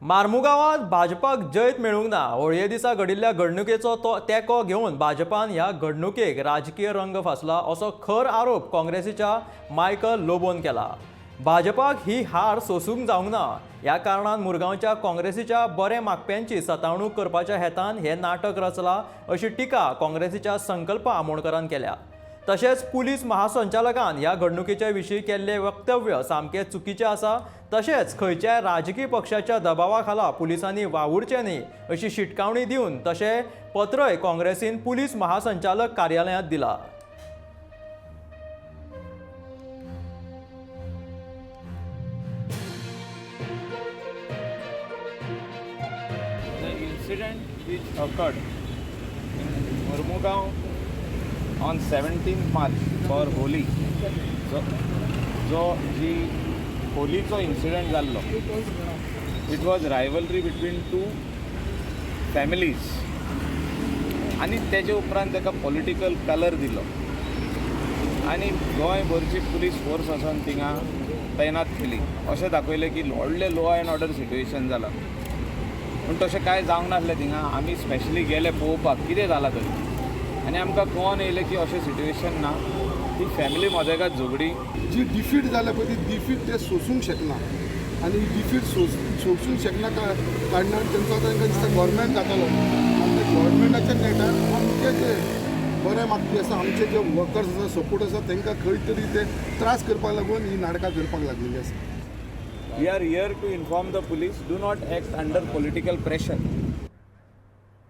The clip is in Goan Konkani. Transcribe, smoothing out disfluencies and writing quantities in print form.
मार्मुगांवांत भाजपाक जैत मेळूंक ना. होळये दिसा घडिल्ल्या घडणुकेचो तो तेंको घेवन भाजपान ह्या घडणुकेक राजकीय रंग फासला असो खर आरोप काँग्रेसीच्या मायकल लोबोन केला. भाजपाक ही हार सोसूंक जावंक ना. ह्या कारणान मुरगांवच्या काँग्रेसीच्या बरें मागप्यांची सतावणूक करपाच्या हेतान हें नाटक रचलां अशी टिका काँग्रेसीच्या संकल्प आमोणकरान केल्या. तशेंच पुलीस महासंचालकान ह्या घडणुकेच्या विशीं केल्लें वक्तव्य सामकें चुकीचें आसा. तशेंच खंयच्याय राजकी पक्षाच्या दबावा खाला पुलिसांनी वावुरचें न्ही अशी शिटकावणी दिवन तशें पत्रय काँग्रेसीन पुलीस महासंचालक कार्यालयांत दिला. The incident which occurred in Mormugao on 17th March for Holi, जो जो जी होलीचो इन्सिडंट जाल्लो, it was rivalry between two families आनी तेजे उपरांत ताका पॉलिटिकल कलर दिलो आनी गोंयभरची पुलीस फोर्स वचोन थिंगा तैनात केली. अशें दाखयलें की व्हडलें लॉ एंड ऑर्डर सिट्युएशन जालां, पूण तशें कांय जावंक नासलें थिंगा. आमी स्पेशली गेले पळोवपाक कितें जालां तरी आनी आमकां कळोन येयलें की अशें सिट्युएशन ना. ती फॅमिली मदेगात झगडी. जी डिफीट जाल्या पळय, ती डिफीट ते सोसूंक शकना आनी ही डिफीट सोसूंक शकना कारणान तेंचो आतां तांकां दिसता गव्हर्मेंट जातलो आनी ते गव्हर्मेंटाच्या नेटार आमचे जे बरे मागपी आसा, आमचे जे वर्कर्स आसा, सपोर्ट आसा, तांकां खंय तरी ते त्रास करपाक लागून ही नाटकां करपाक लागलेली आसा. We are here to inform the police, do not act under political pressure.